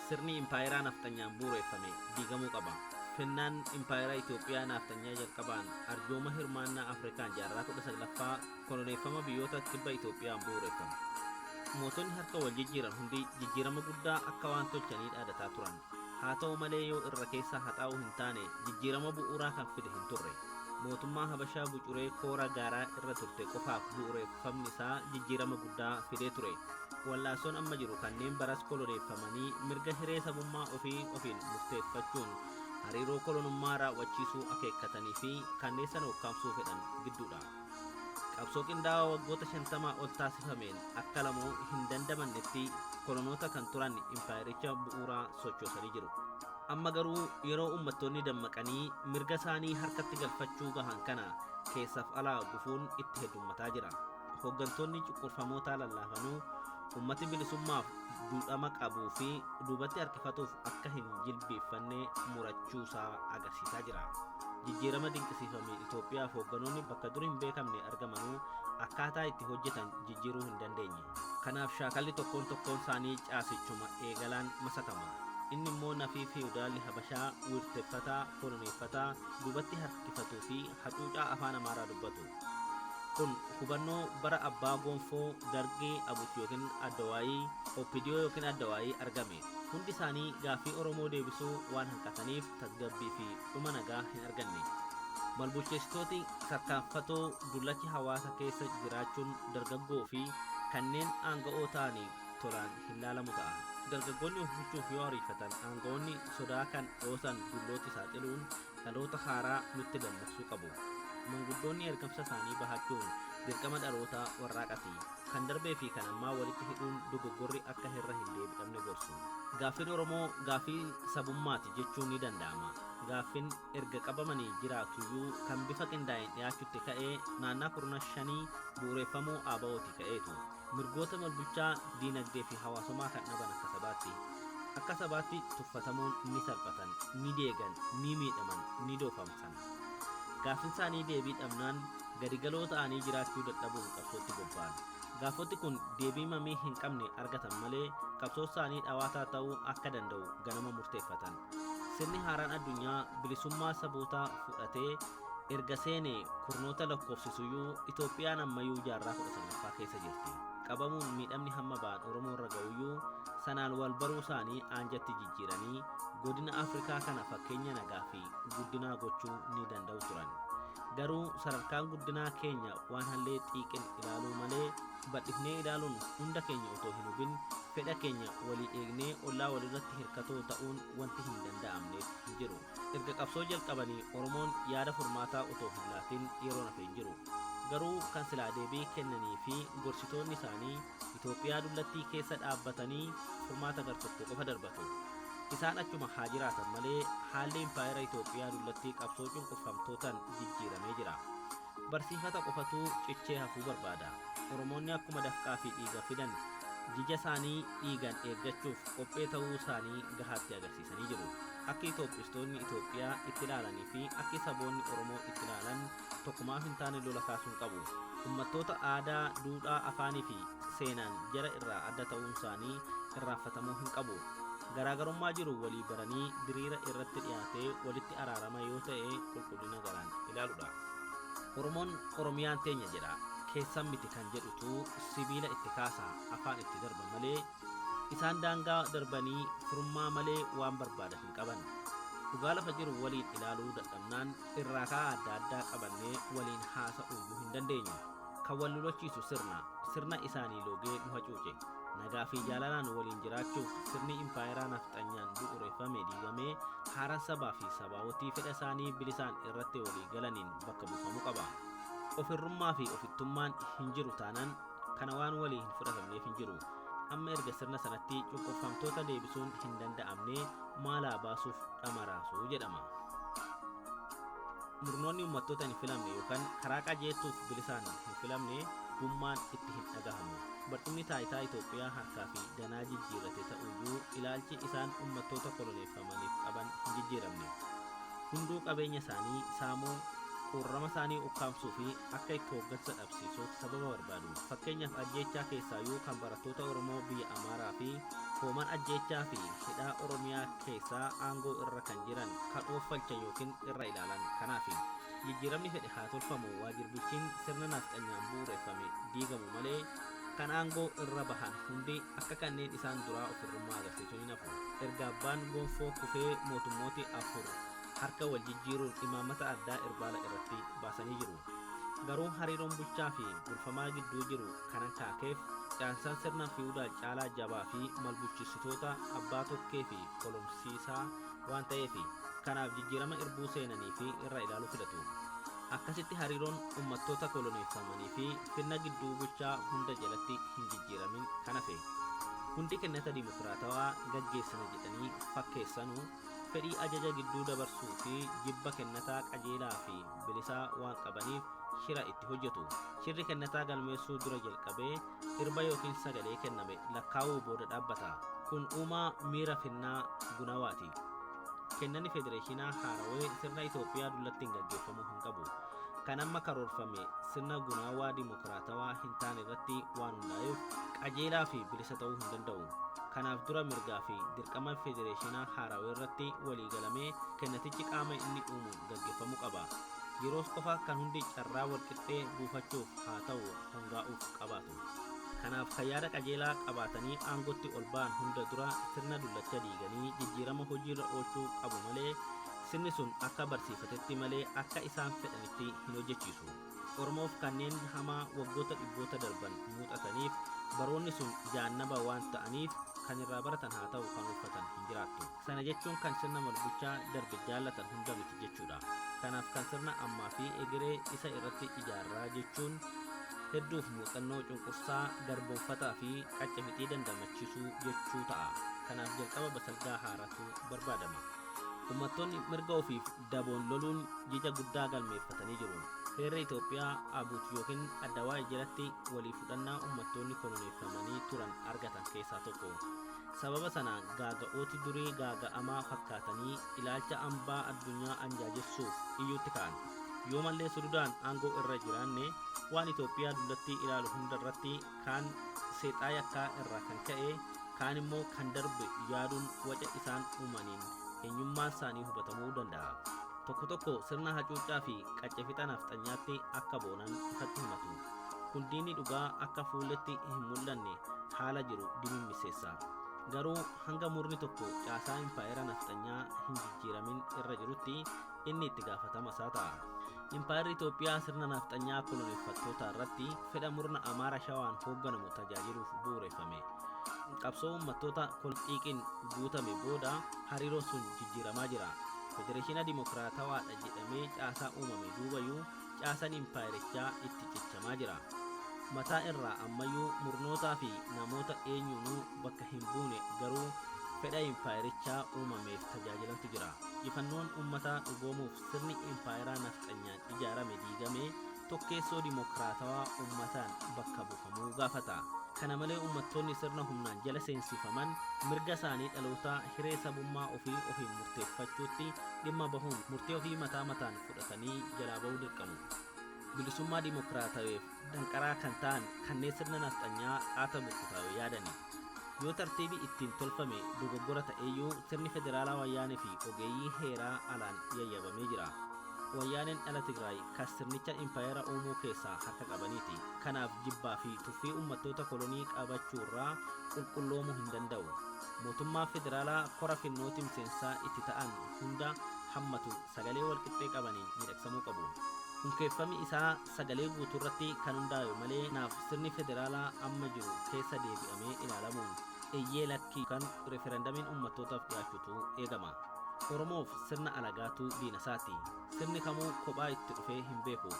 Sirni impaayeraa nafxanyaan bu'ureeffame diigamuu qaba. Finnaan impaayera Itoophiyaa naafxanyaa jalqabaan arjooma hirmaannaa Afrikaan jaarraa 19ffaa koloneeffama biyyoota kibba Itoophiyaan bu'uureffame. Mootonni harka wal jijjiiran hundi jijjiirama guddaa akka waan tolchanii dhaadataa turan. Haa ta'u malee yoo irra keessaa haxaa'uu hin taane jijjiirama bu'uuraa kan fide hin turre. Mootummaa Habashaa bucuree koora gaaraa irra turte qofaaf bu'ureeffamni isaa jijjiirama guddaa fidee ture. Wal'aansoon amma jiru kanneen baras koloneeffamanii mirga hiree sabummaa ofii ofiin murteeffachuun hariiroo kolonummaa raawwachiisuu akeekkatanii fi kanneen sana ukkaamsuu fedhan gidduudha. Qabsoo qindaawaa waggoota 50 ol taasifameen akka lamuu hin dandamannetti kolonoota kan turan impaayericha bu'uuraa sochoosanii jiru. Amma garuu yeroo ummattoonni dammaqanii mirga isaanii harkatti galfachuu gahan kana keessaaf alaa gufuun itti heddummataa jira. Hooggantoonni cunqurfamootaa lallaafanuu ummati bilisummaaf duudhama qabuu fi duubatti harkifatuuf akka hin jilbiiffanne murachuusaa agarsiisaa jira. Jijjiirama dinqisiifameen Itoophiyaaf hoogganoonni bakka dur hin beekamne argamanuu akkaataa itti hojjetan jijjiiruu hin dandeenye. Kanaaf shaakalli tokkoon tokkoon isaanii caasichuma eegalaan masakama. Inni immoo nafii fiwudaalli Habashaa wiirteffataa, koloneeffataa, duubatti harkifatuu fi hacuucaa afaan Amaaraa dubbatu. Kun hubannoo bara abbaa gonfoo Dargii Abut ykn Addawaayii, OPDO ykn Addawaayii argame. Hundi isaanii gaaffii Oromoo deebisuu waan hanqataniif tasgabbii fi dhuma nagaa hin arganne. Malbulcheessitooti tarkaanfatoo dullachi hawaasa keessa jiraachuun dargaggoo fi kanneen aanga'oo ta'anii tolaan hin laalamu ta'a. Dargaggoonni of bulchuuf yoo ariifatan aanga'oonni sodaa kan dhoosan dullooti saaxiluun dhaloota haaraa nutti dammaqsuu qabu. Manguddoonni ergamsa isaanii bahachuun dirqama dhaloota warraaqati. Kan darbee fi kan ammaa walitti hidhuun dogoggorri akka irra hin deebi'amne gorsu. Gaaffiin Oromoo gaaffii sabummaati jechuun ni danda'ama. Gaaffin erga qabamanii jiraatuyyuu kan bifa qindaa'een dhiyaachutti ka'e naannaa kurna shanii bu'ureeffamuu ABOti ka'eetu. Mirgoota malbulchaa, diinagdee fi hawaasomaa kan dhaban akka sabaatti. Akka sabaatti tuffatamuun ni salphatan, ni deegan, ni miidhaman, ni doofamsan. Gaaffin saanii deebii dhabnaan gadi galoo ta'anii jiraachuu dadhabuun qabsootti bobba'an. Gaafoti kun deebii mamii hin qabne argatan malee qabsoon saanii dhawaataa ta'uu akka danda'u ganama murteeffatan. Sirni haaraan addunyaa bilisummaa sabootaa fudhatee erga seene kurnoota lakkoofsisuyyuu Itoophiyaan ammayyuu jaarraa 19ffaa keessa jirti. Qabamuun miidhamni hamma ba'an Oromoo irra ga'uyyuu sanaan wal baruu saanii aanjatti jijjiiranii godina Afrikaa kana fakkeenya nagaa fi guddinaa gochuu ni danda'u turan. Garuu sadarkaan guddinaa keenya waan hallee xiiqin ilaaluu malee bal'ifnee ilaaluun hunda keenya otoo hin hubin fedha keenya walii eegnee ollaa walirratti hirkatoo ta'uun wanti hin danda'amneef hin jiru. Erga qabsoo jalqabanii Oromoon yaada furmaataa otoo hin laatin yeroon hafe hin jiru. Garuu kan silaa deebii kennanii fi gorsitoonni isaanii Itoophiyaa dullattii keessa dhaabbatanii furmaata gartokkoo qofa darbatu. Isaan achuma haa jiraatan malee haalli impaayera Itoophiyaa dullattii qabsoo cunqurfamtootan jijjiiramee jira. Barsiifata qofatu cichee hafuu barbaada. Oromoonni akkuma dafqaa fi dhiiga fidan jija saanii dhiigan eeggachuuf qophee ta'uu saanii gahaatti agarsiisanii jiru. Akki Itoophistoonni Itoophiyaa itt ilaalanii fi akki saboonni Oromoo itt ilaalan tokko maaf hin taane lola kaasuu hin qabu. Ummattoota aadaa, duudhaa, afaanii fi seenaan jara irraa adda ta'uun saanii irraanfatamuu hin qabu. Garaagarummaa jiru walii baranii diriira irratt dhiyaatee walitt araarama yoo ta'e qulqullina garaan ilaalu dha. Oromoon Oromiyaan teenya jedha, keessan miti kan jedhutu sibiila itti kaasa, afaan itti darba malee isaan daangaa darbanii firummaa malee waan barbaadan hin qaban. Dhugaa lafa jiru waliin ilaaluu dadhabnaan irraa ka'aa adda addaa qabannee waliin haasa'uuyyuu hin dandeenyu. Kan wal nu lolchiisu sirna, sirna isaanii loogee nu hacuuce. Nagaa fi jaalalaan waliin jiraachuuf sirni impaayeraa nafxanyaan bu'ureeffame diigamee haaran sabaa fi sabaawotii fedha saanii bilisaan irratt walii galaniin bakka buufamuu qaba. Ofirrummaa fi ofittummaan hin jiru taanaan kana waan walii hin fudhatamneef hin jiru. Amma erga sirna sanatti cunqurfamtoota deebisuun hin danda'amnee maalaa baasuuf dhama raasuu jedhama. Murnoonni ummattoota hin filamne yk karaa qajeeltuuf bilisaan hin filamne bummaan itt hin dhagahamu. Barcumni taayitaa Itophiyaa harkaa fi danaa jijjiirrate ta'uyyuu ilaalchi isaan ummattoota koloneeffamaniif qaban hin jijjiiramne. Hunduu qabeenya saanii saamuu, Quurrama isaanii ukkaamsuu fi akka itti hooggansa dhabsiisuuf sababa barbaadu. Fakkeenyaaf ajjeechaa keessaayyuu kan barattoota Oromoo biyya Amaaraa fi hooman ajjeechaa fi hidhaa Oromiyaa keessaa aangoo irra kan jiran kan ooffalchan yookiin irra ilaalan kanaafi. Jijjiiramni fedhe haa tolfamu waajirbichiin sirna nafxanyaan bu'uureffame diigamu malee kan aangoo irra bahan hundi akka kanneen isaan duraa ofirrummaa agarsiisuu hin hafu. Erga abbaan gonfoo kufee mootummooti afur harka wal jijjiiruun imaammata addaa irbaala irratti baasanii jiru. Garuu hariiroon bulchaa fi bulfamaa gidduu jiru kanan kaakeef caansaan sirna fiwudaal caalaa jabaa fi malbulchitoota abbaa tokkee fi kolomsiisaa waan ta'eef kanaaf jijjiirama irbuu seenanii fi irra ilaaluu filatu. Akkasitti hariiroon uummattoota koloneeffamanii fi finna gidduu bulchaa hunda jalatti hin jijjiiramin kan hafe. Hundi kennata dimokiraatawaa gaggeessina jedhanii fakkeessanuu fedhii ajaja gidduu dabarsuu fi jibba kennataa qajeelaa fi bilisaa waan qabaniif shira itti hojjetu. Shirri kennataa galmeessuu dura jalqabee irba yookiin sagalee kenname lakkaa'uu booda dhaabbata. Kun uumaa miira finnaa gunawaati. Kennanni federeeshinaa haarawee sirna Itoophiyaa dullatti hin gaggeeffamuu hin qabu. Kan amma karoorfame sirna gunaawaa dimokiraatawaa hin taane irratti waan hundaa'eef qajeelaa fi bilisa ta'uu hin danda'u. Kanaaf dura mirgaa fi dirqama federeeshinaa haarawee irratti waliigalamee kennatichi qaama inni uumuun gaggeeffamuu qaba. Yeroos qofa kan hundi carraa walqixxee buufachuuf haa ta'u hongaa'uuf qabaatu. Kanaaf kan yaada qajeelaa qabaatanii aangootti ol ba'an hunda dura sirna dullacha diiganii jijjiirama hojiirra oolchuu qabu malee sirni sun akka barsiifatetti malee akka isaan fedhanitti hin hojjechiisu. Oromoof kanneen hamaa waggoota dhibboota darban muuxataniif baroonni sun jaannaba waan ta'aniif kan irraa baratan haa ta'u kan uffatan hin jiraattu. Sana jechuun kan sirna malbulchaa darbe jaallatan hunda miti jechuudha. Kanaaf kan sirna ammaa fi egeree isa irratti ijaarraa jechuun hedduuf muuxannoo cunqursaa garboonfataa fi qaccabixii dandamachiisuu jechuu ta'a. Kanaaf jalqaba basalgaa haaraatu barbaadama. Uummattoonni mirga ofiif daboon loluun jija guddaa galmeeffatanii jiru. Heerri Itoophiyaa abuut yookiin addawaa'e jalatti walii fudhannaa uummattoonni koloneeffamanii turan argatan keessaa tokko. Sababa sanaan gaaga'ooti durii gaaga'amaa fakkaatanii ilaalcha hambaa addunyaa anjaajessuuf iyyuutti ka'an. Yoo mallee sududaan aangoo irra jiraanne waan Itoophiyaa dullatti ilaalu hunda irratti kaan seexaa yakkaa irraa kan ka'e kaan immoo kan darbe yaaduun waca isaan uumaniin eenyummaan isaanii hubatamuu danda'a. Tokko tokko sirna hacuuccaa fi qaccafixa nafxanyaatti akka boonan ifatti himatu. Kun diinni dhugaa akka fuulletti hin mul'anne haala jiru dimimmiseessa. Garuu hanga murni tokko caasaa impaayera nafxanyaa hin jijjiiramin irra jirutti inni itti gaafatama isaa ta'a. Impaayerri Itoophiyaa sirna nafxanyaa koloneeffattoota irratti fedha murna Amaara Shawaan hoogganamu tajaajiluuf bu'uureffame. Qabsoo uummattoota kolxiiqiin guutame booda hariiroon sun jijjiiramaa jira. Federeeshina Dimokiraatawaadha jedhamee caasaa uumame duubayyuu caasaan impaayerichaa itti cichamaa jira. Mataa irraa ammayyuu murnootaa fi namoota eenyuunuu bakka hin buune garuu fedha impaayerichaa uumameef tajaajilantu jira. Ifannoon uummataa dhugoomuuf sirni impaayeraa nafxanyaan ijaarame diigamee tokkeessoo dimokiraatawaa uummataan bakka buufamuu gaafata. Kana malee uummattoonni sirna humnaan jala seensifaman mirga isaanii dhalootaa hiree sabummaa ofii ofiin murteeffachuutti dhimma bahuun murtee ofii mataa mataan fudhatanii jalaa bahuu dirqamu. Bilisummaa dimokiraataweef danqaraa kan ta'an kanneen sirna nafxanyaa qaata burkutaa'e yaadani. Yoo tartiibi ittiin tolfame dogoggora ta'eyyuu sirni federaalaa wayyaanee fi ogeeyyii heeraa alaan yayyabamee jira. Wayyaaneen dhala Tigraay kan sirnicha impaayera uumuu keessaa harka qabaniiti. Kanaaf jibbaa fi tuffii uummattoota kolonii qabachuurraa qulqulloomuu hin danda'u. Mootummaa federaalaa kora finnooti miseensaa itti ta'an hunda hammatu sagalee walqixxee qabaniin miidhagsamuu qabu. Hunkeeffamni isaa sagalee guutuurratti kan hundaa'e malee naaf sirni federaalaa amma jiru keessa deebi'amee ilaalamuun eeyyee lakkii kan referendamiin uummattootaaf dhiyaachuutu eegama. Oromoof sirna alagaatu diina isaati. Sirni kamuu kophaa itti dhufee hin beeku.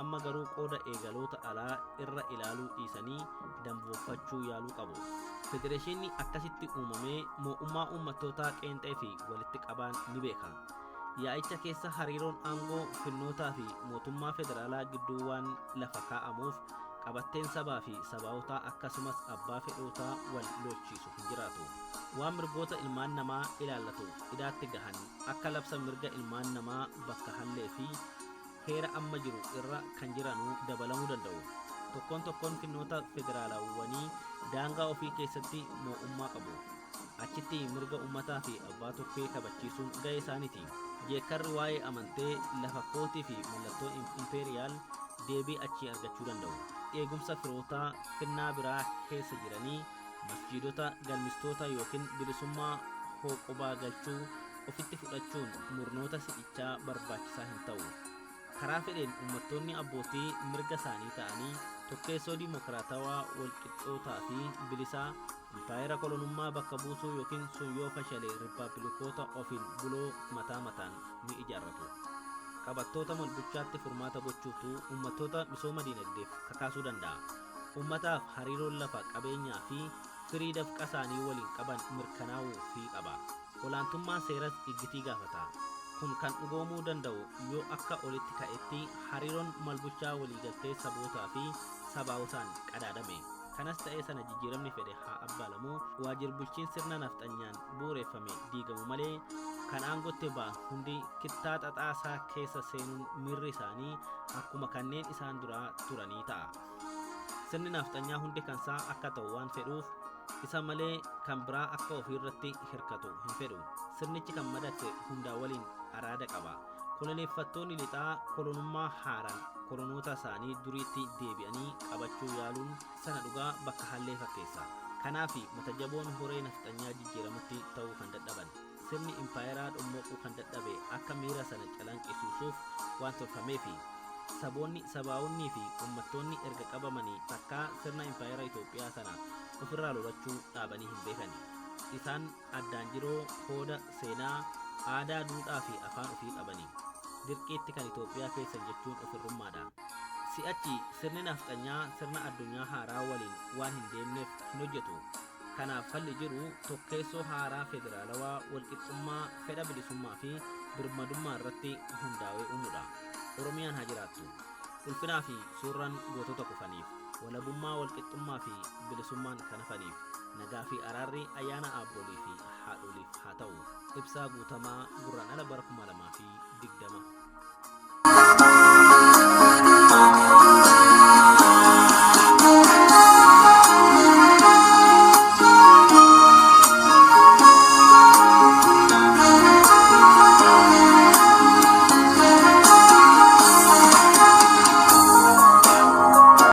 Amma garuu qooda eegaloota alaa irra ilaaluu dhiisanii damboofachuu yaaluu qabu. Federeeshinni akkasitti uumamee moo'ummaa uummattootaa qeenxee fi walitti qabaan ni beeka. Yaa'icha keessa hariiroon aangoo finnootaa fi mootummaa federaalaa gidduu waan lafa kaa'amuuf qabatteen sabaa fi sabaa'otaa akkasumas abbaa fedhootaa wal lolchiisu hin jiraatu. Waan mirgoota ilmaan namaa ilaallatu idaatti gahan akka labsa mirga ilmaan namaa bakka hallee fi Heera amma jiru irra kan jiranuu dabalamuu danda'u. Tokkoon tokkoon finnoota federaalaawwanii daangaa ofii keessatti moo'ummaa qabu. Achitti mirga ummataa fi abbaa tokkee kabachiisuun ga'ee isaaniiti. Jeekkarri waa'ee amantee lafa kootii fi mallattoo impeeriyaal deebii achii argachuu danda'u. Eegumsa firootaa finnaa biraa keessa jiranii, masjiidota, galmistoota yookiin bilisummaa hooqobaa galchuu ofitti fudhachuun murnoota si'ichaa barbaachisaa hin ta'u. Karaa fedheen uummattoonni abbootii mirga isaanii ta'anii tokkeessoo dimokiraatawaa, walqixxootaa fi bilisaa impaayera kolonummaa bakka buusuu yookiin sun yoo fashale riippaabilikoota ofiin buloo mataa mataan ni ijaarratu. Qabattoota malbulchaatti furmaata gochuutu uummattoota misooma diinagdeef kakaasuu danda'a. Uummataaf hariiroon lafa qabeenyaa fi firii dafqa isaanii waliin qaban mirkanaa'uu fi qaba. Olaantummaan seeras iggitii gaafata. Kun kan dhugoomuu danda'u yoo akka olitti ka'etti hariiroon malbulchaa waliigaltee sabootaa fi sabaawotaan qadaadame. Kanas ta'ee sana jijjiiramni fedhe haa abbaalamuu, waajjir bulchiin sirna nafxanyaan bu'uureffame diigamu malee kan aangootti ba'an hundi kittaa xaxaasaa keessa seenuun miirri isaanii akkuma kanneen isaan duraa turanii ta'a. Sirni nafxanyaa hundi kansaa akka ta'u waan fedhuuf isa malee kan biraa akka ofiirratti hirkatu hin fedhu. Sirnichi kan madaqse hundaa waliin araada qaba. Koloneeffattoonni lixaa kolonummaa haaraan kolonoota isaanii duriitti deebi'anii qabachuu yaaluun sana dhugaa bakka hallee fakkeessa. Kanaaf mata jaboon horee nafxanyaa jijjiiramutti ta'uu kan dadhaban. Sirni impaayeraa dhommoquu kan dadhabe akka miira sana calanqisiisuuf waan tolfameefi. Saboonni, sabaawonnii fi uummattoonni erga qabamanii takkaa sirna impaayera Itoophiyaa sana ofirraa lolachuu dhaabanii hin beekani. Isaan addaan jiroo hooda seenaa, aadaa, duudhaa fi afaan ofii qabani. Dirqiitti kan Itoophiyaa keessan jechuun ofirrummaadha. Si'achi sirni nafxanyaa sirna addunyaa haaraa waliin waan hin deemneef hin hojjetu. Kanaaf falli jiru tokkeessoo haaraa federaalawaa walqixxummaa, fedha bilisummaa fi birmadummaa irratti hundaa'ee uumuudha. Oromiyaan haa jiraattu. Ulfinaa fi suuraan gootota kufaniif, walabummaa, walqixxummaa fi bilisummaan kan hafaniif, nagaa fi araarri ayyaana abboolii fi haadholiif haa ta'u. Ibsaa Guutamaa, Gurraandhala bara 2020.